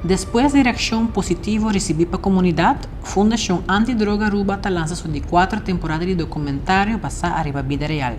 Despues di reaccion positivo ricibi pa comunidad, Fundacion Anti Droga Aruba ta lansa su di cuater temporada di documentario basa ariba bida real.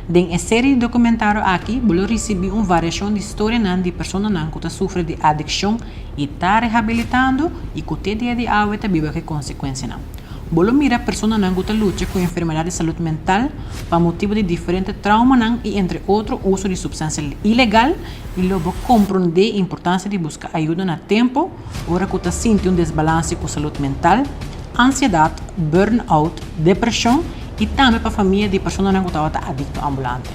Den e serie di documentario aki bo lo ricibi un variacion di storianan di personanan cu ta sufri di adiccion y ta rehabilitando y cu te dia di awe ta biba cu e consecuencianan. Bo lo mira personanan ku ta lucha ku enfermedat di salud mental pa motibu di diferente traumanan i entre otro uso di supstansia ilegal i lo bo komprondé importansia di buska ayuda na tempu ora ku ta sinti un desbalanse ku salud mental, ansiedat, burn-out, depreshon i tambe pa famia di personanan ku tabata adikto ambulante.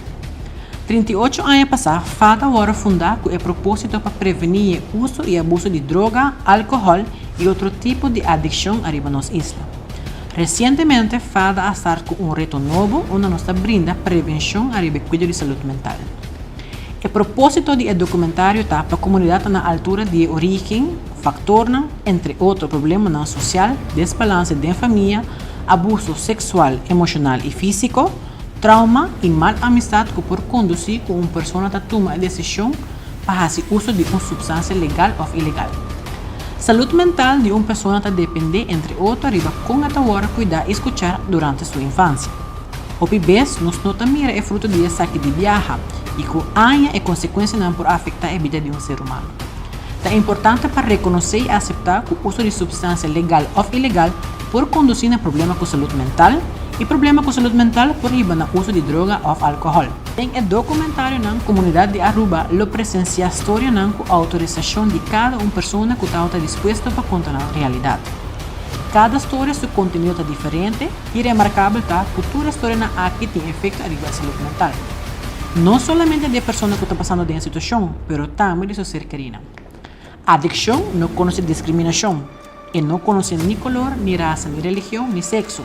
38 aña pasá fada a wòrdu fundá ku e propósito pa prevení e uso i abuso di droga, alkohòl i otro tipo di adikshon ariba nos isla. Resientemente fada a start ku un reto nobo unda nos ta brinda prevenshon ariba e kuido di salud mental. E propósito di e dokumentario ta pa komunidat ta na altura di e orígen, faktornan, entre otro problemanan sosial, desbalanse den famia, abuso seksual, emoshonal i físiko, Trauma i mal amistat ku por kondusí ku un persona ta tuma e desishon pa hasi uso di un supstansia legal òf ilegal. Salud mental di un persona ta dependé entre otro riba kon e ta wòrdu kuidá i skuchá durante su infansia. Hopi bes nos no ta mira e fruto di esaki di biaha i ku aña e konsekuensianan por afektá e bida di un ser humano. Ta importante pa rekonosé i aseptá ku uso di supstansia legal òf ilegal por kondusí na problema ku salud mental i problema ku salud mental por hiba na uso di droga òf alkohòl. Den e dokumentarionan komunidat di Aruba lo presensiá storianan ku outorisashon di kada un persona ku tabata dispuesto pa konta nan realidat. Kada storia su kontenido ta diferente i remarkabel ta ku tur e storianan aki tin efekto ariba e salud mental. No solamente di e persona ku ta pasando den e situashon, pero tambe di su ser kerinan. Adikshon no konosé diskriminashon. E no konosé ni kolor, ni rasa, ni religion, ni sekso.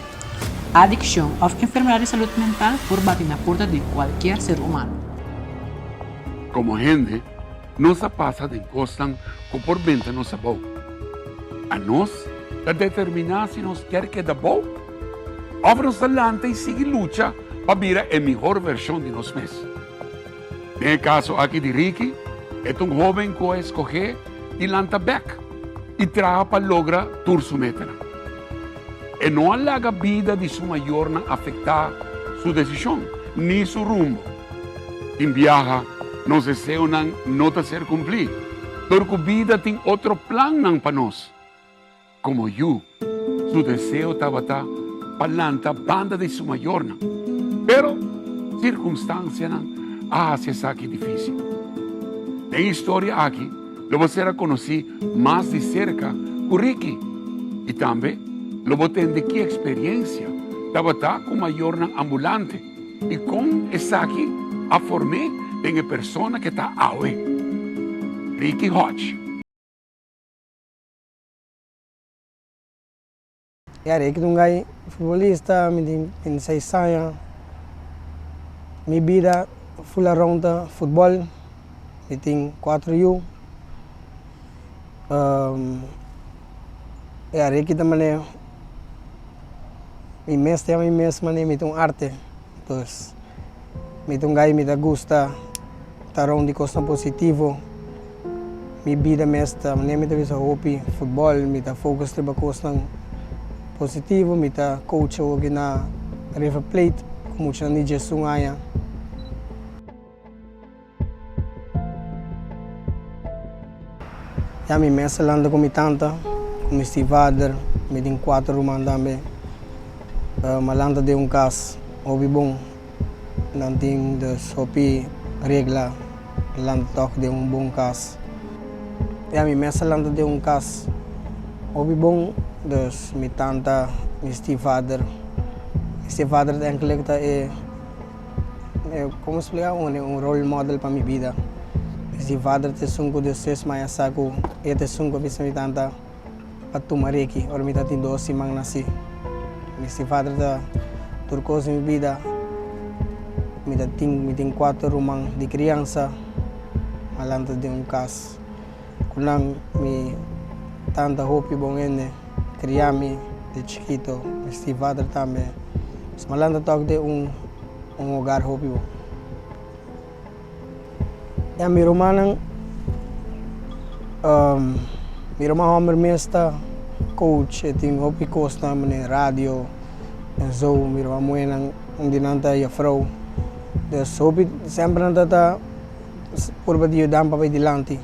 Adikshon òf enfermedat di salud mental por bati na porta di kualkier ser humano. Komo hende, nos a pasa den kosnan ku por benta nos abou. Anos ta determiná si nos kier keda abou òf nos ta lanta i sigui lucha pa bira e mihor vershon di nos mes. Den e kaso aki di Ricky, e ta un hóben ku a eskohé di lanta bèk i traha pa logra tur su metanan. E no a laga bida di su mayornan afektá su desishon ni su rumbo. Tin biaha nos deseonan no ta ser kumplí, dor ku bida tin otro plannan pa nos. Komo yu, su deseo tabata pa lanta banda di su mayornan, pero sirkunstansianan a hasi esaki difísil. Den e historia aki lo bo ser a konosí mas di serka ku Ricky i tambe lo bo tende ki eksperiensia tabata ku mayornan ambulante i kon esaki a form'é den e persona ke ta awe. Ricky Hodge. Ya Ricky ta un gai futbolista, mi tin 26 aña, mi bida full around ta futbol, mi tin cuatro yu, ya Ricky ta manera mi mes ta yama mi mes manera mi ta un arte, pues mi ta un gai mi ta gusta ta rond di cosnan positivo. Mi bida mes ta manera mi ta bisa hopi futbol, mi ta focus riba cosnan positivo, mi ta coach awoki na River Plate cu muchanan di diesun aña. Ya mi mes a lanta cu mi tanta, cu mi stiefvader, mi tin cuatro ruman tambe. Mi a lanta den un cas hopi bon. Nan tin dus hopi regla lanta tòg den un bon kas. Ya mi mes a lanta den un kas hopi bon, dus mi tanta, mi stiefvader, mi stiefvader ta enkele ta e, komo splika un role model pa mi bida. Mi stiefvader ta esun ku despues mi a sa ku e ta esun ku a bisa mi tanta pa tuma reki ora mi ta tin dos siman nasi. Mi stiefvader ta tur kos den mi bida. Mi ta tin mi tin kuater ruman di kriansa. Mi a lanta den un kas ku nan. Mi tanta hopi bon hende kria mi di chikito. Mi stiefvader tambe. Mi a lanta tok den un un hogar hopi bon. Ya mi rumannan. Mi ruman hòmber mes ta coach, e tin hopi kosnan manera radio en zo. Mi ruman muhénan un di nan ta jufrou. Dus hopi semper nan ta ta purba di yuda mi pa bai dilanti.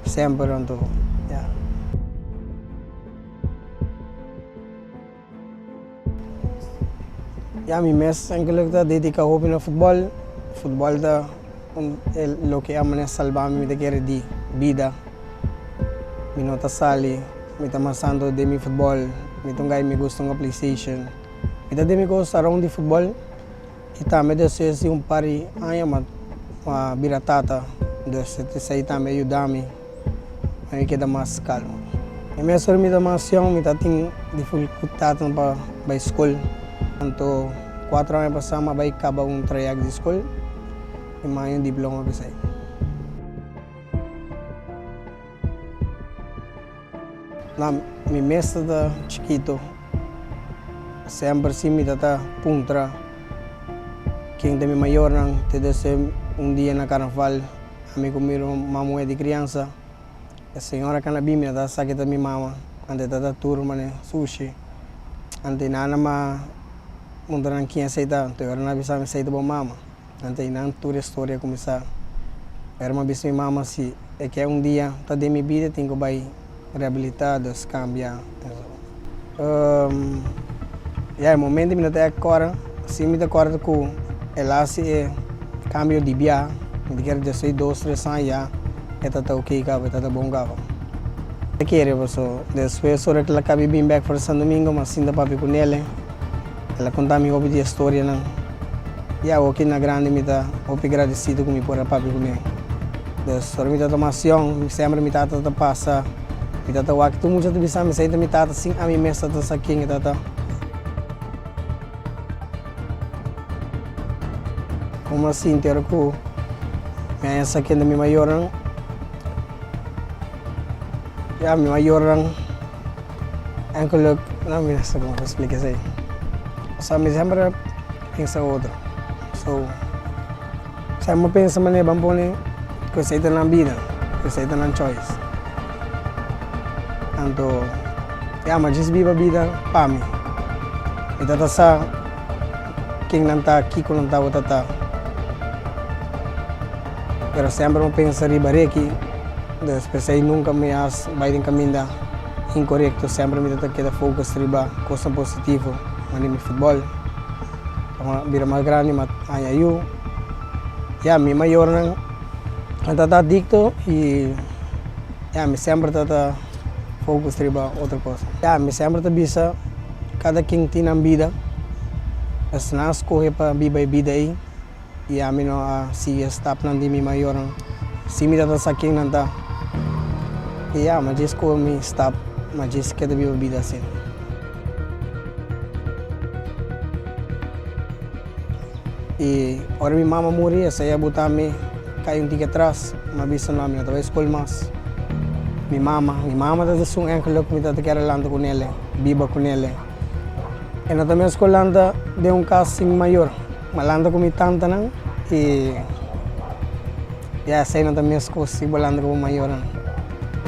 Semper anto, ya. Ya mi mes enkeluk ta dedica hopi na futbol. Futbol ta loke a manera salba mi, mi ta kere di bida. Mi no ta sali, mi ta mas tanto den mi futbol, mi ta un guy mi gusta hunga playstation. Mi ta den mi cos around di futbol y tambe despues di un par di aña mi a bira tata, dus esey tambe a yuda mi. Pa mi keda mas kalmo. Mi mes ora mi ta mas yòn mi ta tin difikultatnan pa bai skol. Anto kuater aña pasá mi a bai kaba un trayèkt di skol i mi a haña un diploma pa esei. Na mi mes ta ta chikitu semper si mi ta ta puntra ken ta mi mayornan te desde un dia na karnaval. Ami ku mi ruman muhé di kriansa, e señora kana bin mi ta sa ke ta mi mama, ante ta ta tur mane sushi, ante nan a ma puntra nan kin esei ta, anto ora nan a bisa mi esei ta bo mama, ante nan tur e storia kuminsá. Pero mi a bisa mi mama si e ke un dia ta den mi bida tin ku bai rehabilitá, dus kambia enzo. Ya e momento mi no ta kòrda, si mi ta kòrda ku el a hasi e kambio di bia, mi ta kere despues di dos tres aña ya e ta ta oke kaba, e ta ta bon kaba. Mi ta kere paso despues ora ku el a kaba di bin bèk for di Santo Domingo mi a sinta papia ku nel, el a konta mi hopi di e storianan. Ya awoki na grandi mi ta hopi gradesido ku mi por a papia ku nel. Dus ora mi ta tuma asion, semper mi tata ta pasa. Mi tata wak tur mucha ta bisa mi esei ta mi tata sin ami mes ta sa ken e tata. Como a sinti ora cu mi haña sa ken ta mi mayornan? Ya mi mayornan enkeluk no mi no sa como pa splica esei. Osea mi semper a pensa otro so. Sa mi pensa manera ban pone ku esei ta nan bida, ku esei ta nan choice. Anto ya mi a djis biba bida pa mi. Mi ta ta sa ken nan ta, kiko nan tabata ta. Pero semper mi a pensa riba Ricky, dus p'esei nunka mi a bai den kaminda inkorekto. Semper mi ta ta keda focus riba kosnan positivo, manera mi futbòl. Tabata bira mas grandi mas aña yu. Ya mi mayornan a tabata adicto y ya mi semper tabata focus riba otro cosa. Ya mi semper ta bisa cada quien tin nan bida, es nan a scoge pa biba e bida ey y ami no a sigui e stapnan di mi mayornan. Si mi tabata sa ken nan ta y ya mi a djis scoge mi stap, mi a djis keda biba bida asina. I ora mi mama muri esei a buta mi kai un tiki atras, mi a bisa no mi no ta bai skol mas. Mi mama, mi mama ta esun angel ku mi ta kere lanta ku nele, biba ku nele. E no ta mes ku lanta den un kas sin mayor, mi a lanta ku mi tantanan i ya esei no ta mes kos si bo lanta ku bo mayornan.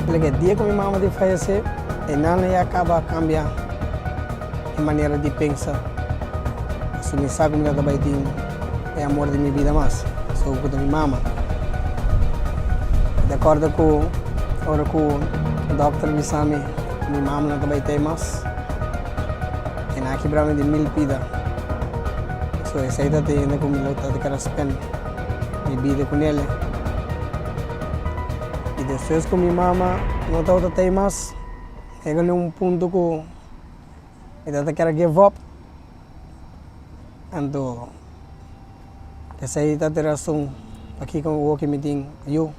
E dia ku mi mama tin fayesé e nana ya kaba kambia. E manera di pensa. Pasobra mi sa ku mi ta bai tin e amor di mi bida mas, so ku ta mi mama. Mi ta kòrda ku ora ku dòkter bisa mi ku mi mama no ta bai tei mas, e nan a kibra mi di mil pida. So esei ta tende ku mi lo ta keda spend mi bida ku nel. I despues ku mi mama no tabata tei mas, yega na un punto ku. Mi tata kier a give up, anto esei ta e rason pakiko awor mi tin yu.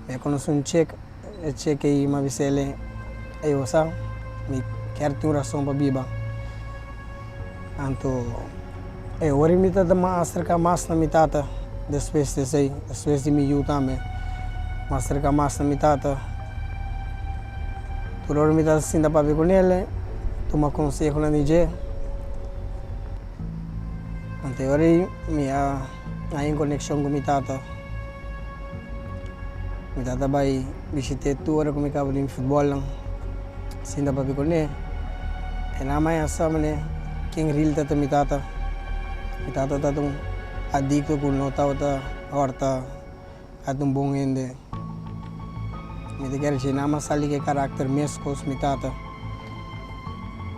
Mi a konosé un chek, e chek ei mi a bisa el, ey bo sa, mi kier tin un rason pa biba. Anto e ora mi tata a aserká mas na mi tata despues di esei, despues di mi yu tambe, mi a aserká mas na mi tata. Tur ora mi ta sinta papia ku nel, tuma konsehonan di dje. Anto e ora ei mi a haña un konekshon ku mi tata. Mi tata bai bishit'é tur ora ku mi kaba di mi futbòlnan, sinta papia kuné. E nan maña sa manera ken ril ta ta mi tata. Mi tata tabata un adikto ku no tabata hòrta, tabata un bon hende. Mi ta kere dje nan mas sali ku e karakter meskos mi tata.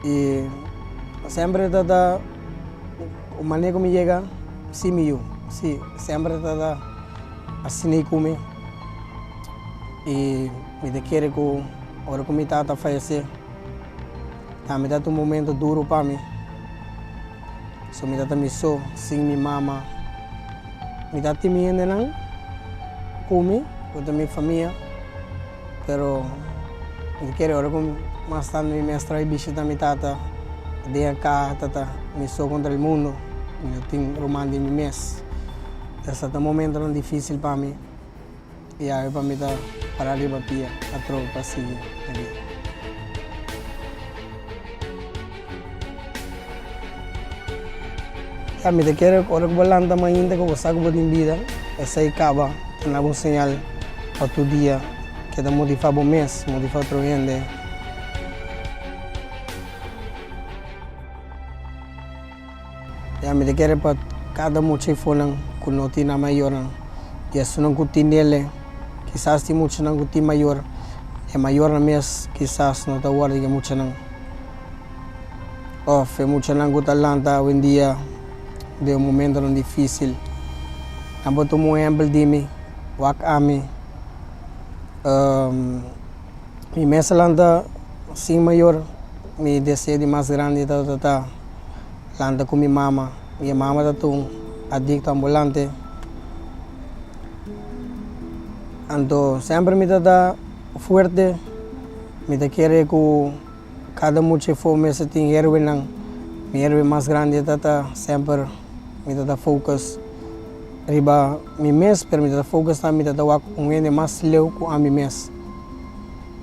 I semper e tata un manera ku mi yega, si mi yu, si, semper e tata asina i ku mi. I mi ta kere ku ora ku mi tata fayesé, tambe tabata un momento duru pa mi. So mi tata mi so, sin mi mama. Mi ta tin mi hendenan ku mi, ku ta mi famia, pero mi ta kere ora ku mas tantu mi mes traha bishita mi tata den e kaha tata mi so kontra el mundo, mi no tin ruman di mi mes. Esta ta momentonan difisil pa mi. I awe pa mi ta para riba pia atrobe pa sigui e bida. Ya, mi ta kere ora ku bo lanta mainta ku bo sa ku bo tin bida, esei kaba ta na bo un señal pa tur dia ke ta motivá bo mes, motivá otro hende. Ya mi ta kere pa kada mucha i fonan ku no tin nan mayornan i esunnan ku tin nele, kisas tin muchanan ku tin mayor, e mayornan mes kisas no ta wòrdu di e muchanan òf e muchanan ku ta lanta awendia den un momentonan difisil. Nan por tuma un ehèmpel di mi, wak ami, mi mes a lanta sin mayor, mi deseo di mas grandi tabata ta. Lanta ku mi mama. Mi mama ta un adikto ambulante. Anto semper mi ta ta fuerte. Mi ta kere ku kada mucha efo mester tin héroenan. Mi héroe mas grandi ta ta semper mi ta ta focus riba mi mes, pero mi ta ta focus tambe mi ta ta wak un hende mas leu ku ami mes.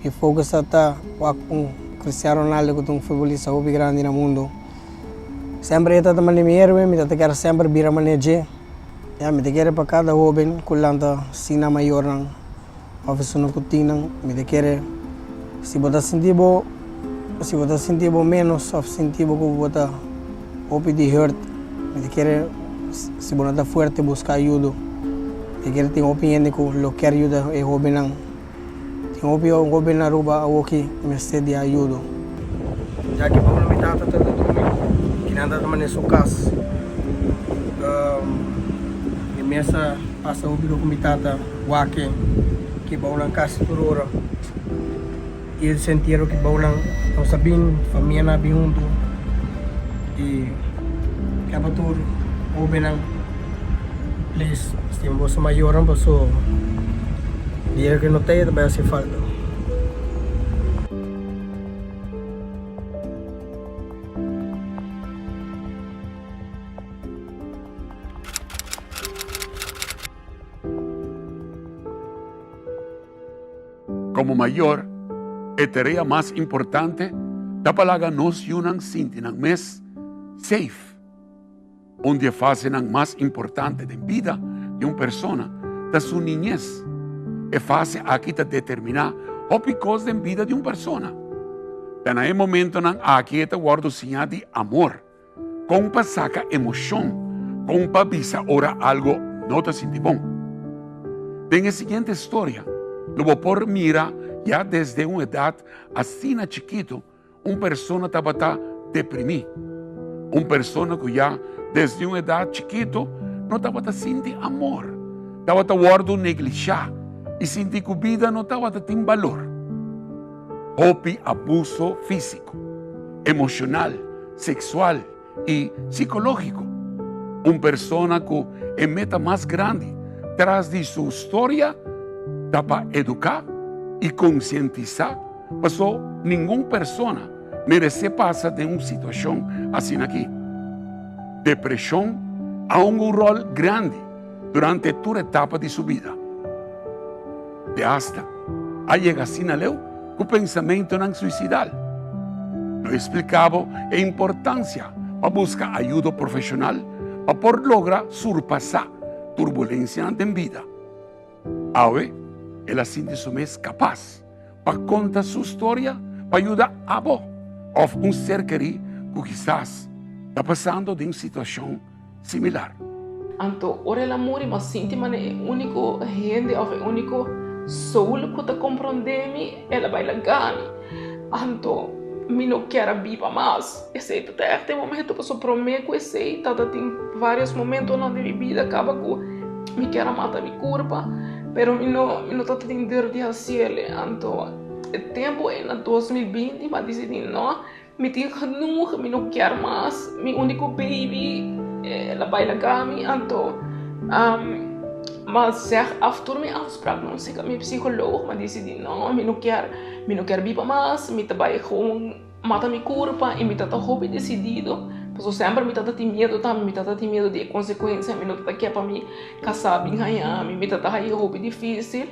Mi focus ta ta wak un Cristiano Ronaldo ku ta un futbolista hopi grandi na mundu. Semper e ta ta manda mi héroe, mi ta ta kere semper bira manera dje. Ya, mi ta kere pa kada hóben ku lanta sin nan mayornan òf esunnan ku tin nan, mi ta kere si bo ta sinti bo, si bo ta sinti bo ménos òf sinti bo ku bo ta hopi di hurt, mi ta kere si bo no ta fuerte buska ayudo. Mi ta kere tin hopi hende ku lo kier yuda e hóbennan. Tin hopi hoben na Aruba awoki mester di ayudo. Ya ki Pablo mi tata ta ta drumi, kinan ta ta manda su kas. Mi mes a pasa hopi ku mi tata wak ki bou nan kas tur ora. I e sentiero ki bou nan nos a bin, famianan a bin huntu i kaba tur hobennan. Please stima boso mayornan paso dia ku no ta e ta bai hasi falta. Komo mayor, e tarea mas importante ta pa laga nos yunan sinti nan mes safe. Un di e fasenan mas importante den bida di un persona ta su niñez. E fase aki ta determiná hopi kos den bida di un persona. Ta na e momentonan aki e ta wòrdu siñá di amor, kon pa saka emoshon, kon pa bisa ora algo no ta sinti bon. Den e siguiente storia lo bo por mira ya desde un edat asina chikitu Un persona tabata deprimí. Un persona ku ya desde un edat chikitu no tabata sinti amor, tabata wòrdu neglishá i sinti ku bida no tabata tin balor. Hopi abuso físiko, emoshonal, seksual i sikológiko. Un persona ku e meta mas grandi tras di su storia ta pa eduká i konsientisá Paso ningun persona meresé pasa den un situashon asina aki. Depreshon a hunga un ròl grandi durante tur etapa di su bida. Te asta a yega asina leu ku pensamentunan suisidal. Lo e splika bo e importansia pa buska ayudo profeshonal pa por logra surpasá turbulensianan den bida. Awe. El a sinti su mes kapas pa konta su storia pa yuda abo òf un ser kerí ku kisas ta pasando den un situashon similar. Anto ora el a muri mi a sinti manera e úniko hende òf e úniko soul ku ta komprondé mi, el a bai laga mi. Anto mi no kier a biba mas. Esei ta ta ègt e momento pasobra promé ku esei tabata tin vários momentonan den mi bida kaba ku mi kier a mata mi kurpa, pero mi no mi no tabata tin duru di hasiel. Anto e tempu ei na 2020 mi a disidí no. Mi tin genoeg, mi no kier mas, mi unico baby el a bai laga mi, anto m'a zeg af tur mi afspraaknan si mi psicoloog, m'a dicidi no, mi no kier, mi no kier biba mas, mi ta bai gewoon mata mi curpa y mi ta ta hopi decidido, pasobra semper mi ta tin miedo tambe, mi ta tin miedo di e consecuencia, mi no ta kier pa mi casa bin haña mi, mi ta ta haña hopi dificil.